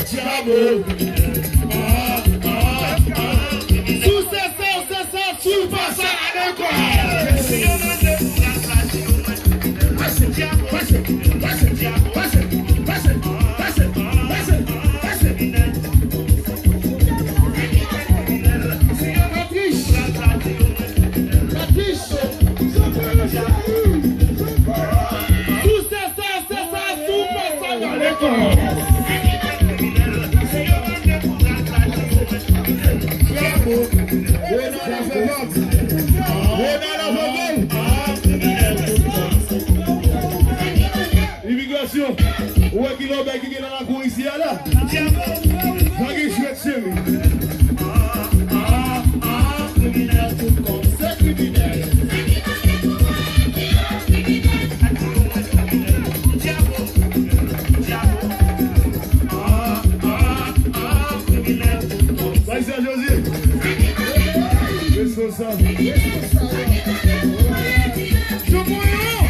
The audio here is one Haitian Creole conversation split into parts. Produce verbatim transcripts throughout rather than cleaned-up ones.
Dyabo. Ah, ah, ah. Si w se sa, w se sa, si w pa sa, ale ankò. Pase, pase, pase. Patrice. Patrice. Si w se sa, w se sa, si w pa sa, ale ankò. Bravo. Ronald avè vòl. Ronald avè vòl. Imigrasyon. Ou wè ki lòbèy ki gen nan lakou isi a la? Pa gen jwèt, cheri. Kriminèl tout kòm se kriminèl. Bay sa Josie. Responsab. Jomoyon.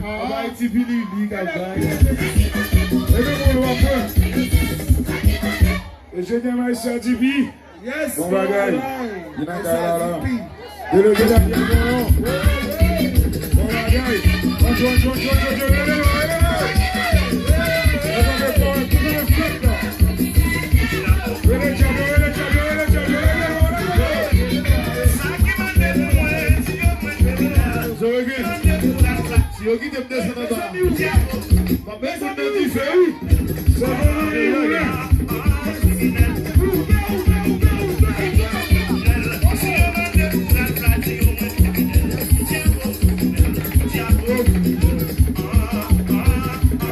Aba Haiti vini, li ka bay. E de moun w ap pran. Enjenyè Maestro D P. Yes, bon bagay. Li nan kay la la. Delege Daniel Moyon. Bon bagay. Anjou, anjou, anjou, anjou, anjou, rele, rele, rele. Rele, rele, rele, rele, rele. Zorege. Si yo kite m desann anba a, m ap desann nan dife, wi. Sa va, wi, wi.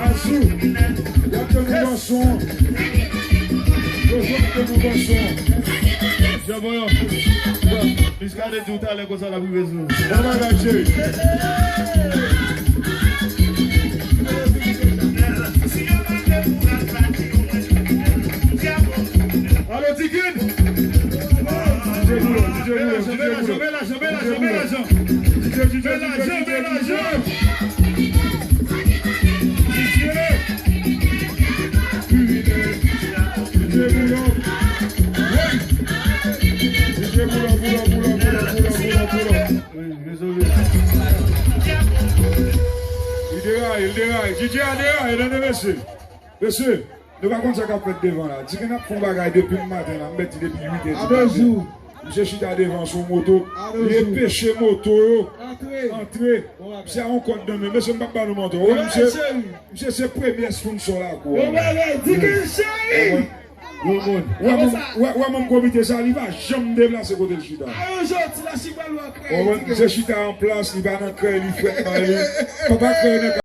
Azou, y ap tann yon bòson. Yo jwenn tann yon bòson. Djabonyon. Miskadin di w talè konsa l ap rive sou ou. Bon bagay, cheri. Alo, Tikin. D J Boulon, D J Boulon, D J Boulon. Bel lajan, bel lajan, bel lajan. D J, D J, D J, D J, D J. Kriminèl. D J Boulon. Hey! D J Boulon, Boulon, Boulon. Wi, dezole. Li deraye, li deraye. D J a deraye, tande mesye. Mesye, nou pa konn sa k ap fèt devan la. Di ke n ap fè yon bagay depi maten la, m mèt di depi uit è di maten. Misye chita devan sou moto, li enpeche moto yo antre. Misye a yon kòd nan men. Mesye, m p ap ba nou manti. Wi, misye, misye se premye sponsor lakou a. Di ke cheri! Yon moun. Wè manm, wè, wè manm komite sa, li pa janm deplase kote l chita. Ayo jodi la, si pral wè kreye. Wè, misye chita an plas, li pa nan kreye, li frèt bay li. Papa kreye nan